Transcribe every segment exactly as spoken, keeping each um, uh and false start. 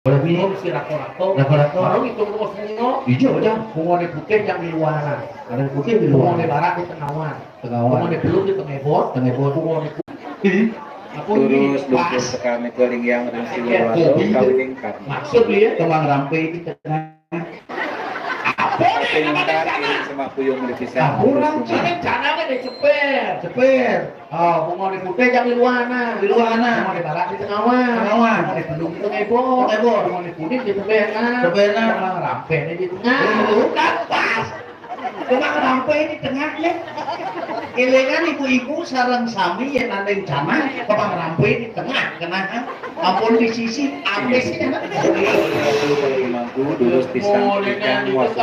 Boleh minum si rato-rato. Rato-rato. Baru itu bungo bungo. Ijo aja. Bungo di putih yang di luar. Ada yang putih di luar. Bungo di barat di tengawan. Tengawan. Bungo di pelung di tengebot. Tengebot. Bungo di putih. Apa ini? Terus lungkis sekali kelingyang dan siwil wato kawiningkan. Maksud dia kembang rampe di tengah. Apa ini namanya? Sama puyung di pisang. Kurang cari cara kan ceper. Ceper. Oh, bungo di putih yang di luar nah. Di luar nah. Bungo di barat di tengawan. Tengawan. Bungo di pelung di tengebot. Tengebot. Bungo di kuning di tengah. Tengah. Kembang rampe di tengah. Bukan pas. Kembang rampe di tengah ya. Elengan ibu-ibu sareng sami yang nandeng canang, kembang rampe di tengah kena. Ampun di sisi habis ya. Mangku dulus pisang ikan muas.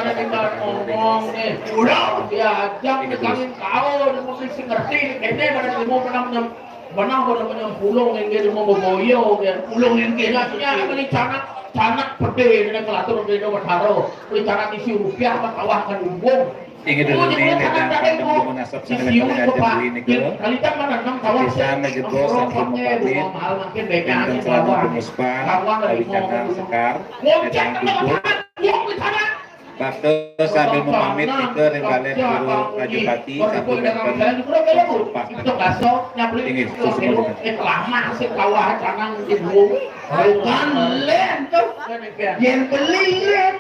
Udah diajak di kawin kau, di sing ngerti, kene mana ilmu menang menang. Benah pada menyang pulung yang dia mau boyo dia. Pulung yang dia. Nya beli canak, canak pede ini kelatur pede betaro. Beli canak isi rupiah apa kawah kan umbung. Inggih dulur niki, ledang pandem dumun asap sing isi kali rupiah. Kali tak mana enam kawah. Pisan lagi bos sampun mepamit. Mahal makin banyak. Enten selama pemuspan kawah lagi kandang sekar. Ledang dubur. Bakal sambil memamit nika ring balé Guru Rajapati sampun wénten sampah. Inggih, susunan. Lama sing kawah canang ibu. Bukan lén tuh. Yén beli lén.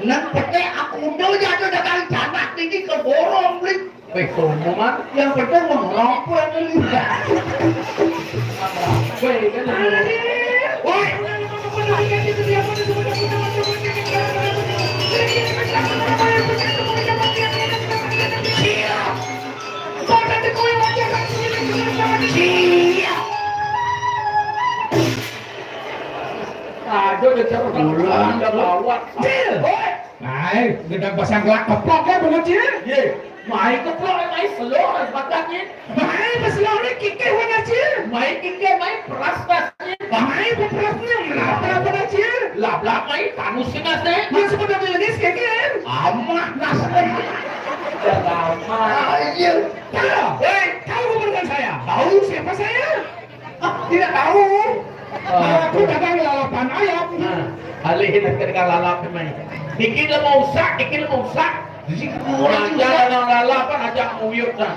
Nang peté aku udah jatuh dagang canak niki keborong beli. Wis sombong kan? Yang penting mau ngerompoh yang beli. Woi, kan? Woi. Aduh, udah cerah. Bulan udah lawat. Cil. Woi. Nah, gedang pasang kelak keplok ya, bener, Cil? Ye. Mai keplok, mai selur, batangnya. Mai selur ni kikih mana, Cil? Mai kikih, mai peras nasnya. Mai peras ni, melap-lap mana, Cil? Lap-lap, mai tanus ke nasnya. Mas, sudah beli ni sekikih. Amat nasnya. Dah lama. Ah, iya. Tahu? Hei, tahu bukan saya? Tahu siapa saya? Ah, tidak tahu. Ah, aku dagang lalapan ayam. Nah, alih dagang lalap mai. Dikit lemu usak, dikit lemu usak. Dikit lemu usak. Dagang lalapan ajak nguyut nah.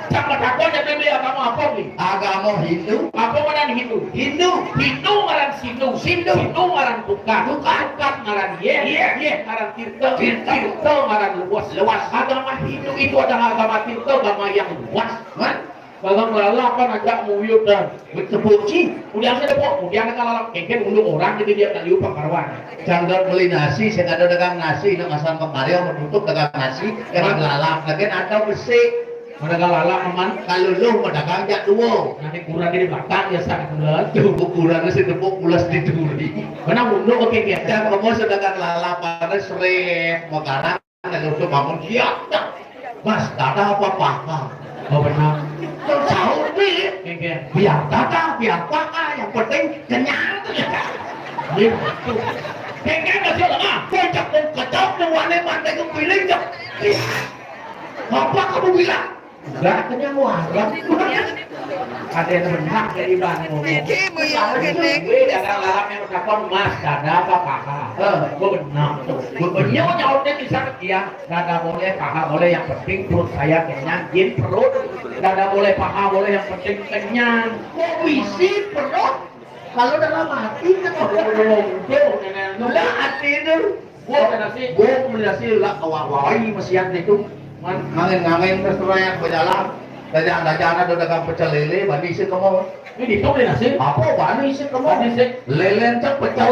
Cak batakon ya beli agama apa ni? Agama Hindu. Apa ngaran Hindu? Hindu. Hindu ngaran Sindu. Sindu. Sindu ngaran tukang. Tukang. Tukang ngaran Yeh. Yeh. Yeh ngaran Tirta. Tirta. Tirta ngaran luas. Luas. Agama Hindu itu adalah agama Tirta, agama yang luas. Hah? Dagang lalapan ajak nguyut dah. Tepuk ci. Kemudian saya tepuk, kemudian kata lalap kengken ulu orang jadi dia tak liu pangkaruan. Canggal beli nasi, saya ada dagang nasi, nak masang kemari, mau tutup dagang nasi, dagang lalap, lagi ada besi. Mana dagang lalap, aman? Kalau lu mau dagang jak dua. Nanti kurang di belakang ya sangat bulan. Tuh ukurannya si tepuk pulas di duri. Mana mundur oke dia. Jangan kamu sedangkan lalapan seret, mau garang. Ada untuk bangun siap tak? Mas, dada apa paha? Oh benar. Terus sahur ni. Biar dada, biar paha, yang penting kenyang tu je. Kengkeng nasi lemak. Kau cakap kau kacau, kau wane mata kau piling tak? Apa kamu bilang? Enggak, kenyang waras. Ada yang benar dari bang ngomong. Gue dagang lalap yang takon mas, dada apa paha? Eh, gue benar tuh. Gue benar nyautnya bisa ke dia. Dada boleh, paha boleh, yang penting perut saya kenyang, jin perut. Dada boleh, paha boleh, yang penting kenyang. Kok bisi perut? Kalau dalam hati kan belum tuh. Lah hati itu. Gua kena sih, gua kena sih lah kawawai mesian itu. Ngangen-ngangen terus terang berjalan. Dajak-dajak ada dagang pecel lele, bani sih kamu. Ini itu kena sih. Apa bani sih kamu? Bani sih. Lelen cek pecel.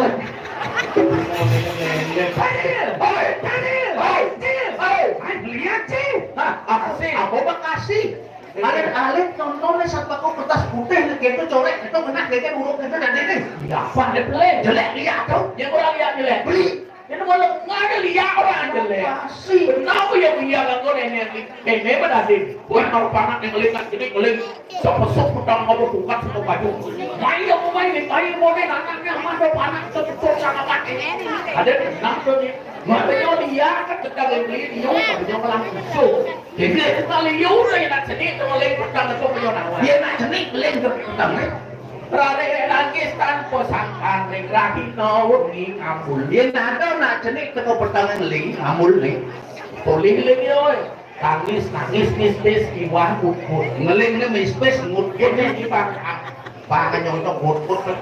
Hei, hei, hei, hei, lihat sih. Hah, apa sih? Apa makasih? Alit-alit nonton nih saat aku kertas putih nih gitu, corek itu, kena gitu, buruk gitu, nanti nih. Tidak apa, ada pelé. Jelek lihat tuh. Yang orang lihat jelek. Beli. Ini malah nggak ada lihat orang jelek. Makasih. Kenapa yang lihat aku nih, nih, nih, nih, nih, mana sih? Wah, kalau panak yang melihat gini, melihat sepesuk petang apa bukan semua baju. Main yang mau main, main mau nih, anaknya mah ada panak, sepesuk sama pakai. Ada di enam tuh nih. Makanya dia kan kita beli, dia nggak punya orang musuh. Jadi, kali yo ora enak jenik to, paling petang to punya nawan. Dia nak jenik, paling ke petang, eh. Rare nangis tanpa sangkan ning rahina wengi ngambul. Yen ada nak cenik teka peteng ning ngambul ning. Polih ling yo. Tangis nangis mistis iwah ngukut. Ngeling ne mistis ngukut ne di bang. Bang nyontok ngukut.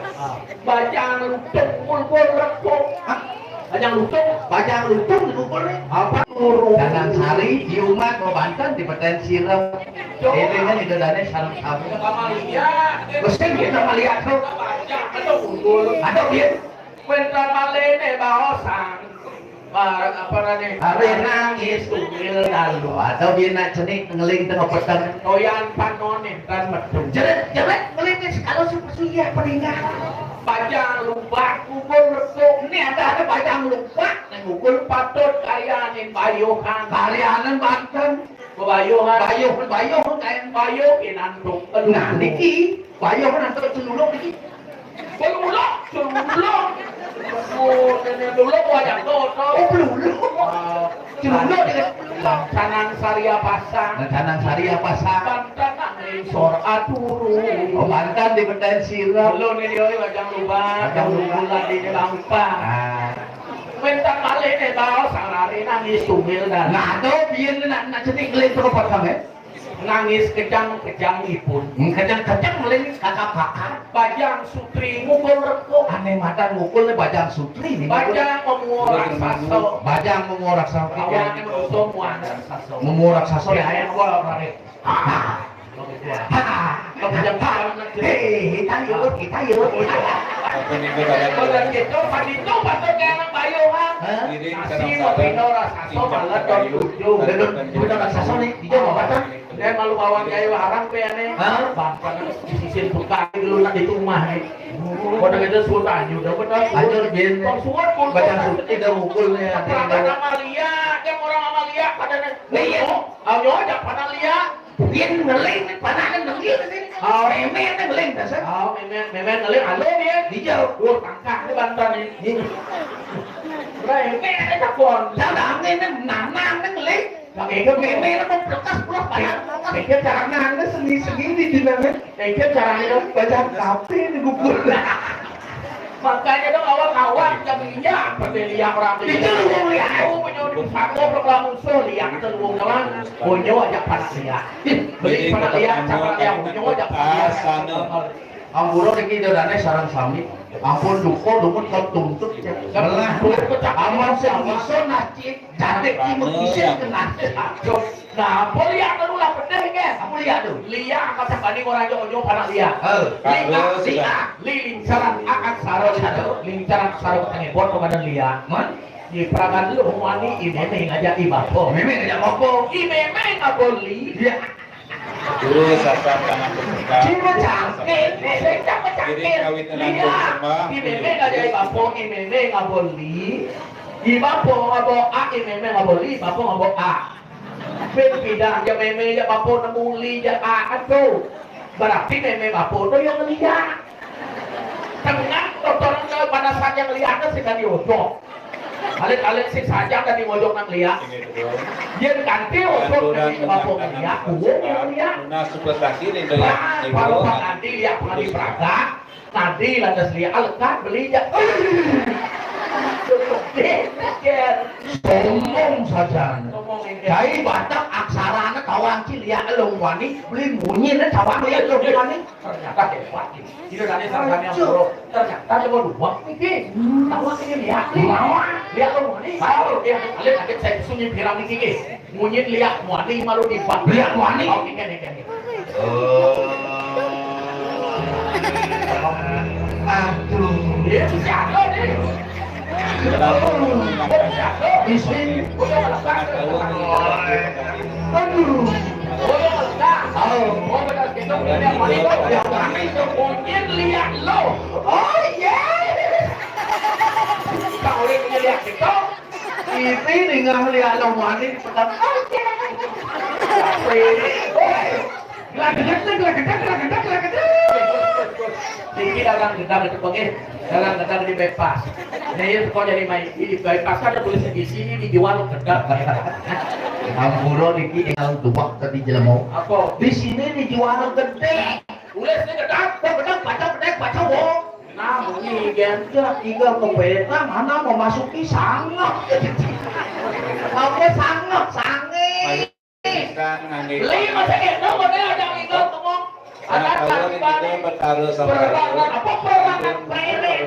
Bajang lutung mulkul rekuk. Hah? Bajang lutung. Bajang lutung ngukut ne. Apa? Guru. Danan sari diumat bebanten di peten sirep. Ini kan itu dane sareng kamu. Amalia. Mesti kita melihat tuh. Bajang itu ngukut. Ada dia. Wénten malih né baosan. Bareng apa nane? Are nangis tungil dalu. Ada bina cenik ngeling tengah peteng. Toyan panone dan metu. Jerit-jerit ngeling wis kalau suku suyah peningan. Bajang lubak kubur lekuk. Ini ada, ada bajang lubak. Nang ngukul patut karyanin bayuhan. Karyanin banten. Bayuhan. Bayuh, bayuh kain. Bayuh inantuk. Nah, niki bayuh nantuk celuluk niki. Celuluk, celuluk. Oh, ini dulu wayang toto. Oh, celuluk. Ah, celuluk dengan Canang Saria Pasang. Nah, Canang Saria Pasang. Banten nang sor aturu. Oh, banten di beten sirep. Belum ini, oi, wajang lubang. Wajang lubang. Bulan ini lampah. Ah. Minta malih né baos sarare nangis tungil dan. Nah, to biyen nak, nak cenik ngeling terus padang, eh? Nangis kejang-kejang ipun. Hmm, kejang-kejang ngeling kakak-kakak. Bajang Sutri ngukul rekuk. Aneh matan ngukul né Bajang Sutri nih. Bajang memuo raksasa. Bajang memuo raksasa. Lawane manusa muan raksasa. Memuo raksasa. Ya, ya, gua lari. Ha. Hei, kita yuk, kita yuk. Apa nih, Bang? Kalau gitu, Pak Dito, Pak Dito, anak Bayu, ha? Hah? Nasi, kopi, no, raksasa, malah, don, tujuh. Udah, don, udah, raksasa nih, dia mau apa? Dia malu bawang jaya larang, pe, aneh. Hah? Bapak, di sisi tukang dulu, nak, di rumah, nih. Udah gitu, suruh tanya, udah benar. Ayo, Bin. Bang Suwon, pun Bajang Sutri, udah mukul, nih, hati. Perangkat Amalia, dia orang Amalia, pada, nih. Nih, iya. Ayo, aja, pada lihat. Yen ngeling, panahne ngeling, nih. Oh. Mémé ngeling, dasar. Oh, mémé, mémé ngeling, alo, ya. Hijau. Wah, tangkah, ini bantan, nih. Iya. Mémé, ini takon. Jangan, ini nanang, ini ngeling. Nah, itu mémé, ini mau pelekas, pulas, banyak. Pikir caranya, ini seni-seni di dinamit. Pikir caranya, baca kafe, ini gugur. Makanya dong awak-awak jam iya, pada liak orang beli. Itu lu yang liak. Aku punya di Sanggo, program musuh, liak itu lu kawan. Punya aja panas liak. Beli panas liak, cara liak, punya aja panas liak. Ampura niki idane sareng sami. Ampun duka dumun kok tuntut ya. Melah. Amun sing iso nasib, jadek timur isin kena. Nah, apa liak telu lah pedih, kan? Apa liak tu? Liak apa sabani orang jauh-jauh panas liak. Eh, liak, terus, liak. Li lingcaran akan saro saro. Lingcaran saro ketengah bot kepada liak. Man? Di peragan lu wani, i mémé ngajak i bapa. Mémé ngajak bapa. I mémé ngaboli. Iya. Terus sasar tangan terbuka. Cuma cangkir, becak becangkir. Kiri kawit dengan liak. Sembah. I mémé ngajak i bapa, i mémé ngaboli. I bapa ngabo a, i mémé ngaboli, i bapa ngabo a. Bin bidang ja mémé ja bapa nemu li ja a atu. Berarti mémé bapa tu yang liak. Tengah kotoran ke pada saat yang liak tu sing kan diojok. Alit-alit sing sajang dan diojok nang liak. Yen kanti ojok nang bapa liak, kuwung yang liak. Nah, super sakit itu ya. Nah, kalau pas nanti liak pernah diperagak, Tadi lantas liak lekat beli ja. Sombong saja. Sombong, engke. Cai Batak aksarane tawang ci liak elung wani, beli munyine tawang liak elung wani. Ternyata hebat ini. Tidak ada sama-sama yang buruk. Ternyata cuma dua iki. Tawang iki liak. Liak elung wani. Baru dia, alit-alit saya sunyi bilang iki. Munyin liak muani malu di bak. Liak muani. Oh, ini, ini, ini. Oh. Aduh. Dia siapa nih? Aduh. Isi. Udah melepas. Aduh. Udah melepas. Oh. Oh, benar gitu. Liak muani tuh. Liak muani tuh. Munyin liak lo. Oh, iya. Kau ini liak gitu. Iti ningah liak lo muani petang. Woi, gelagedek, gelagedek, gelagedek, gelagedek. Niki dagang gedang itu, Bang, eh. Dagang gedang di bypass. Nih, kok jadi main di bypass kan ada tulis di sini dijual gedang. Ampura niki enggal duwek tadi jelema. Apa? Di sini dijual gedek. Tulis ni gedang, kok gedang, baca gedang, baca wong. Nah, bunyi genjot, tiga kepeta mana memasuki sangep. Apa sangep, sange. Kan ngangge. Lima sakit, no, mana ada yang ngomong. Ada kali kita bertaruh sama perlawanan, apa perlawanan? Preman.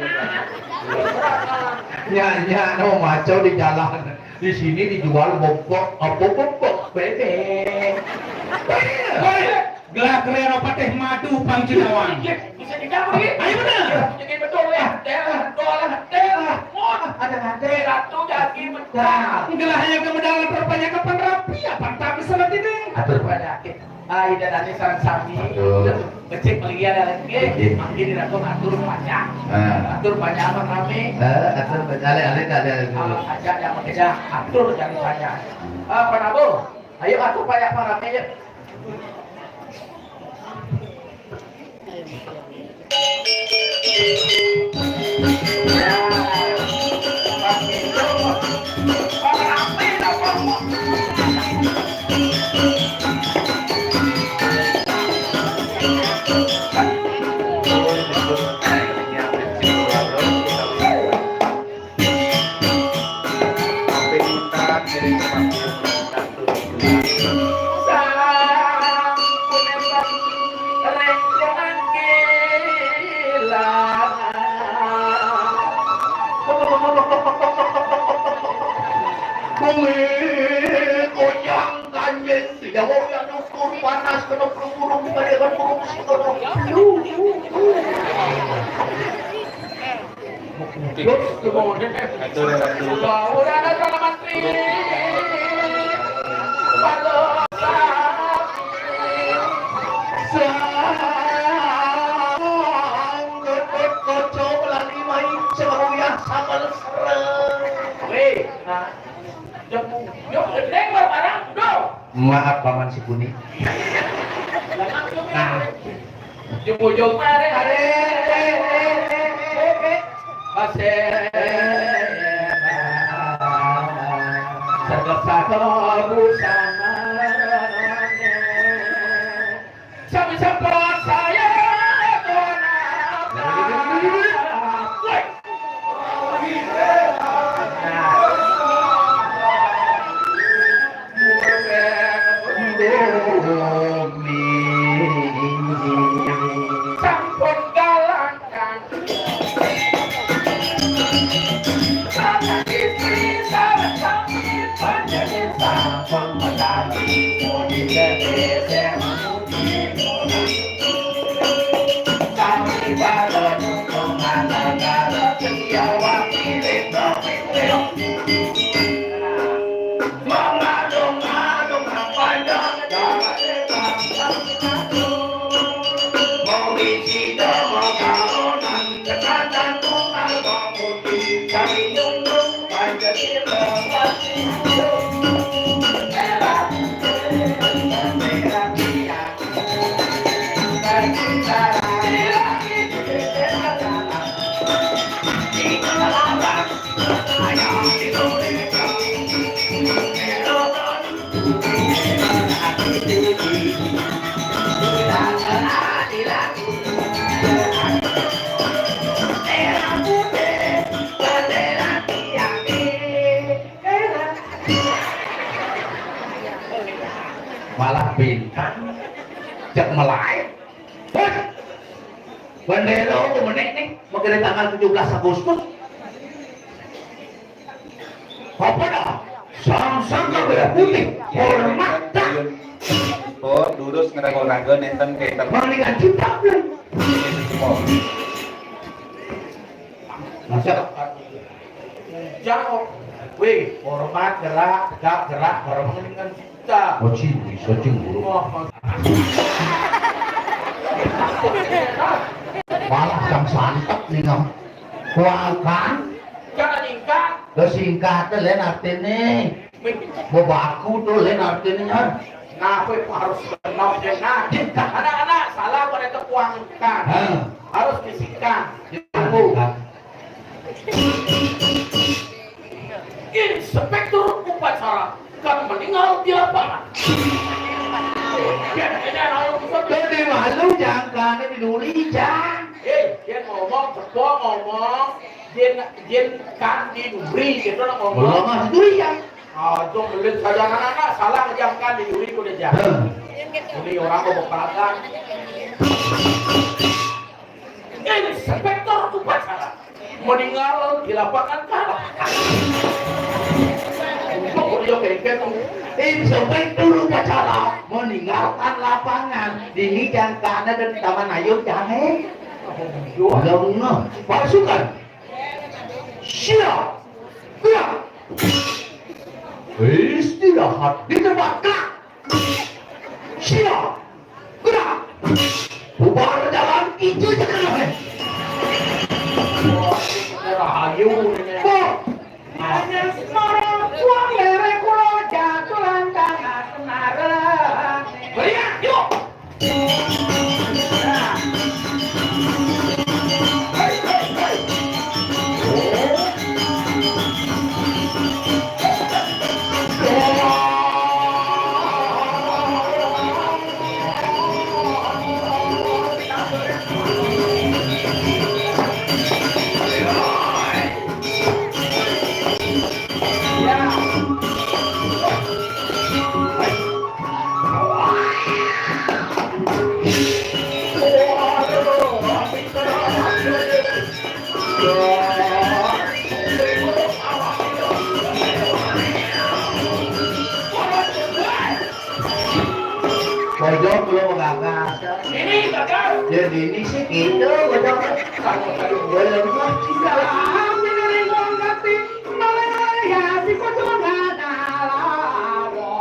Nya, nya, no, maco di jalan. Di sini dijual bobok, apa bobok? Bebek. Woi, gelah kerero patih madu pang Cinawan. Bisa dijawab, ya? Ayo, bener. Jadi betul, ya. Daerah, dolah, daerah. Wah, ada, ada. Ratu jadi betul. Nah, gelah yang kemudian terbanyak kapan rapi, apa tapi seperti ini? Atur banyak. Ah, ida nani sareng sami. Atur. Becik melihat ada lagi. Iya. Makin dilakukan atur banyak. Nah. Atur banyak apa rame? Eh, atur banyak, ale, ale, ale, ale. Ah, ajak yang bekerja, atur yang banyak. Ah, Pak Nabu, ayo atur banyak apa rame, yuk. Bumi konyang ganjil, tidak mau yang ukur panas, kena peluru, kena peluru, kena peluru. Atur, atur. Udah ada Perdana Menteri. Halo, sanggup kocok lagi main sebagai yang sama serem. Weh, nah, jemu, jemu gedeng bareng-bareng, dong. Maaf, Paman Sikuni. Nah. Ujung-ujung mare, are, are, are, are, are. Masih. Cakep-cakep busana. Sami-sami saya, Tuhan. Woi. Sampun galangkan. Salah istri, salah suami, panjang sampun petani, mau di Malah bintang cek melai. Hei, bendera aku menek nih, mau kira tanggal tujuh belas Agustus. Apa dah? Sang-sang kau merah putih, hormat dah. Oh, durus ngerago-rago nenten kayak ter- Mendingan kita, Bro. Oh. Masa jauh. Wih, hormat gerak, tegap gerak, baru mendingan kita. Oh, cing, bisa cing, bro. Oh, oh. Malah sang santet nih, ngam. Kuangkan. Jangan ingkar. Lo singkat, lain artinya. Bebaku tuh lain artinya. Nah, kowe harus benar, benar. Anak-anak, salah pada tekuangkan. Hah. Harus bisikan. Aku. Inspektur upacara kan meninggal di lapangan. Jadi, Lu jangkane di duri, jang. Eh, dia ngomong, sepo ngomong, dia, dia kan di duri, gitu lah ngomong. Belum masuk duri, jang. Ah, itu belit saja anak-anak, salah jangkan di duri, udah jang. Heh. Ini orang kok berperasaan. Inspektur upacara meninggal di lapangan kalah. Untuk dia kengkeng. Inspektur upacara meninggalkan lapangan. Dini jangkana dan taman ayo jahe. Belum ngeh. Pasukan. Siap. Gerak. Istirahat di tempat. Gerak. Siap. Gerak. Bubar jalan itu aja kan. Rahayu ini. Boh. Hanya sekarang uang lere kulo jatuh lantang. Beriak, yuk. Bojong belum gagas. Ini gagas. Jadi ini sih gitu, bojong. Belum mah. Dalam ini ringgong ganti. Malaya si pojong ada lawo.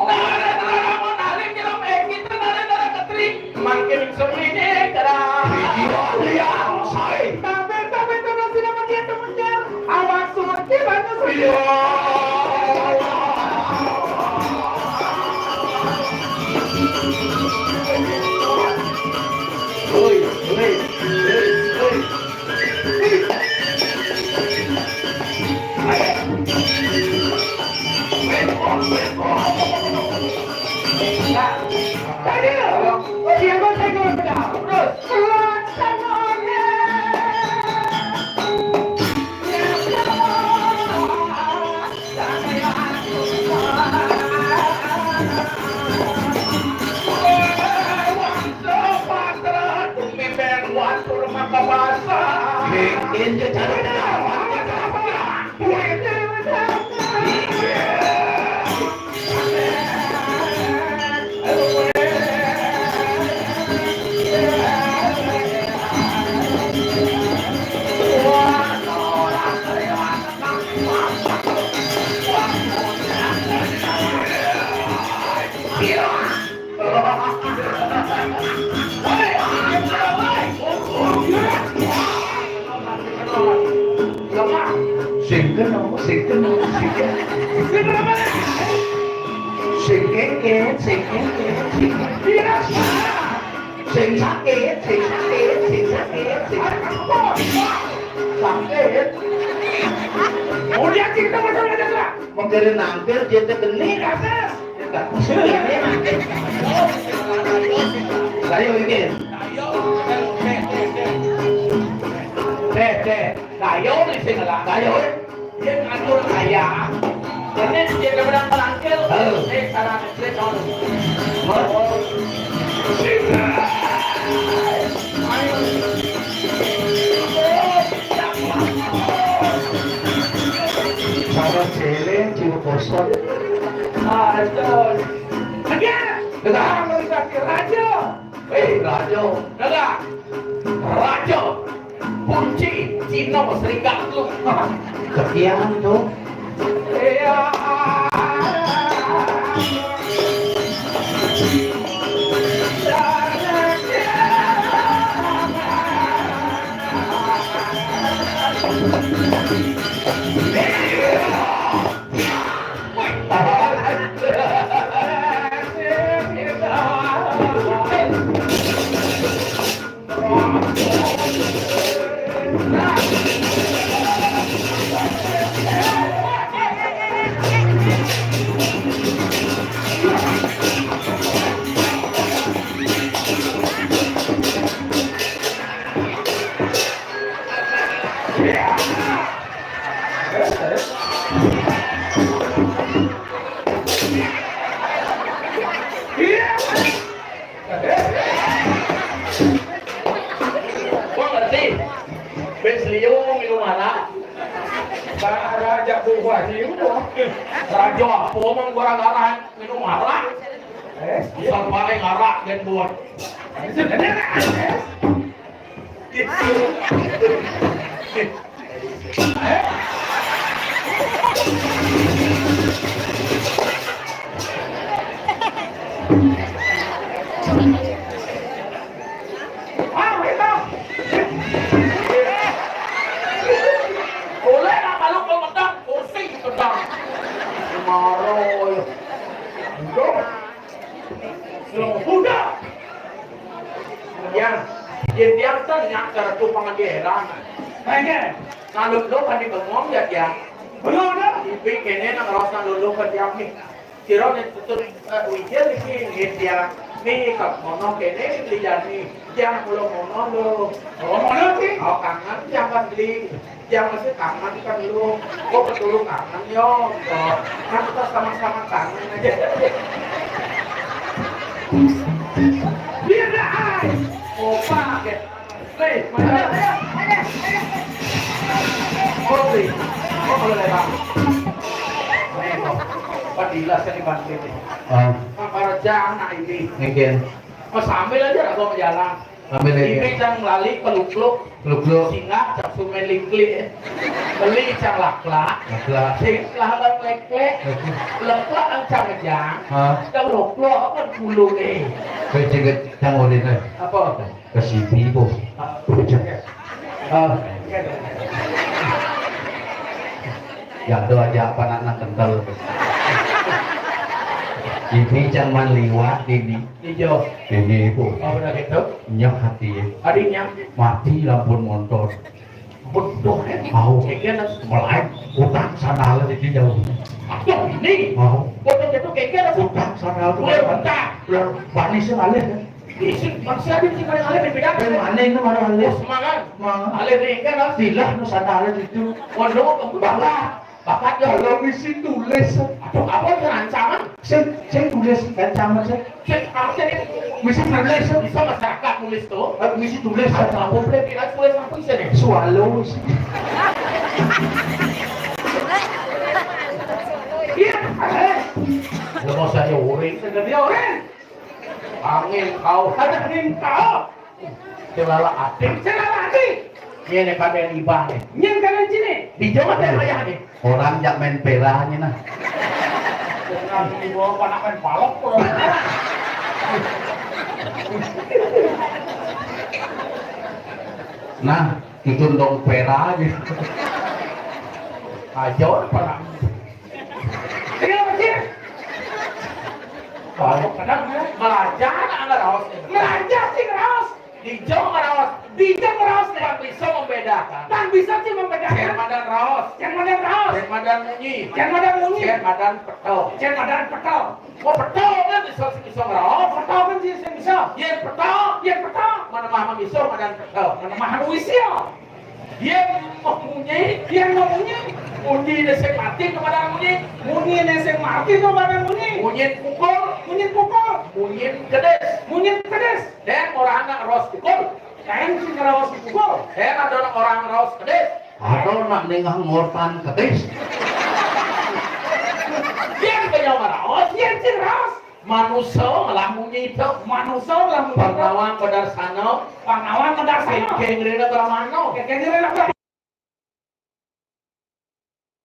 Nara, nara, mau narik, nyelam, eh, kita nara, nara, ketri. Makin semene kera. Iya, iya, saya. Tapi, tapi, tapi, tidak pakai temennya. Awak surat di mana surat? Iya. Oi, oi, oi, oi. Bikin secara Sing kenal, sing kenal, sing kenal. Sing kengken, sing kengken, sing kengken. Sing sakit, sing sakit, sing sakit, sing sakit. Sakit. Mau lihat kita masalah aja, Kak. Mengkere nangkir, dia teh geni. Ayo, ini. Teh, teh. Ayo, ini sing lah. Ayo, eh. Dia ngatur kaya. Ini dia kemudian melangkir. Halo. Eh, salah, dia tahu. Halo. Ayo. Cara cewek, cewek kosong. Aduh. Raja. Dengar. Raja. Eh, Raja. Dengar. Raja. Kunci Cino serikat lu. Sekian tuh. Iya. Iya. Gua ngerti. Bes liu minum arak. Raja buah liu. Raja apa mang gua raga minum arak? Eh, iya. Asal paling arak dan buah. Itu bener. Gitu. Ah, itu. Boleh lah, kalau kau menang, kursi menang. Maro, ya. Itu. Sudah. Ya, ya, biasa nya cara tu pangan dia heran. Pengen. Kalau tu kan di bengong ya, ya. Belum ada. Ipi kene nang rasa lulu ke dia ni. Sira nek tutur, eh, ujar iki nggih tiang. Nih, kok ngono kene dijani. Tiang kula ngono lho. Oh, ngono iki? Oh, kangen tiang kan beli. Tiang mesti kangen kan lho. Kok betul kangen yo. Oh, kan kita sama-sama kangen aja. Biar dah, ai. Opa, ya. Hei, mana? Kopi. Oh, kalau lewat. Nih, kok. Padilas kan di Bangkit ini. Oh. Apa aja anak ini? Nggih. Oh, sambil aja lah gua jalan. Sambil aja. Ini cang lali peluk-peluk. Peluk-peluk. Singa cang sumeliklik. Beli cang laklak. Laklak. Sing laklak leklek. Leklak. Leklak ang cang ngejang. Hah? Cang loklok kan pulung eh. Kowe cengket cang ora, eh. Apa? Kesipi, Bu. Ah. Ya, do aja apa anak kental. Ini cang man liwat ini. Ijo. Ini, Bu. Oh, udah gitu. Nyok hati ya. Adiknya. Mati lampu motor. Betul, eh. Mau. Kayaknya melek. Utang sandal di jauh. Aduh, ini. Mau. Betul gitu, kayaknya. Utang sandal tuh. Udah, bentar. Udah, panis sekali, ya. Isi, manusia dia sih kali-kali berbeda. Eh, mana itu, mana, mana? Oh, semangat. Mana? Alih nih, kan, harus. Silah, nu sana ada itu. Waduh, kamu bakat. Bakat ya. Kalau misi tulis. Aduh, apa itu ancaman? Sing, sing tulis ancaman, sing. Sing, apa sih ini? Misi tulis. Bisa masyarakat nulis tuh. Eh, misi tulis. Aduh, apa boleh kira tulis apa sih nih? Swallow, sih. Iya, eh. Lo mau saya uring, sebenarnya uring. Angin kau. Ada angin kau. Celala ati. Celala ati. Nyene pada libah nih. Nyen kana cini. Di Jawa Tengah ya nih. Orang jak main pera nih nah. Dengan di bawah panakan palok, orang. Nah, itu dong pera gitu. Aja orang pernah. Iya, betul. Kalau kadang, ya, belajar anak raos. Belajar sih raos. Dijong raos. Dijong raos, nih. Pan bisa membedakan. Pan bisa sih membedakan. Cén madan raos. Cén madan raos. Cén madan munyi. Cén madan munyi. Cén madan petel. Cén madan petel. Mau petel kan bisa sih bisa raos. Petel kan sih bisa. Yén petel. Yén petel. Mana mah bisa madan petel. Mana mah anu isi ya. Yén mau munyi, yén mau munyi. Munyi né sing mati kepada munyi. Munyi né sing mati kepada munyi. Munyi pukul. Munyi pukul. Munyi kedis. Munyi kedis. Dan orang anak raos pukul. Dan sing raos pukul. Dan ada orang raos kedis. Ada nak nengah ngortan kedis. Yén punya raos, yén sing raos. Manusa ngelah munyi itu. Manusa ngelah munyi itu. Pangawang padarsana. Pangawang padarsana. Kéngkéng rena pramana. Kéngkéng rena pramana.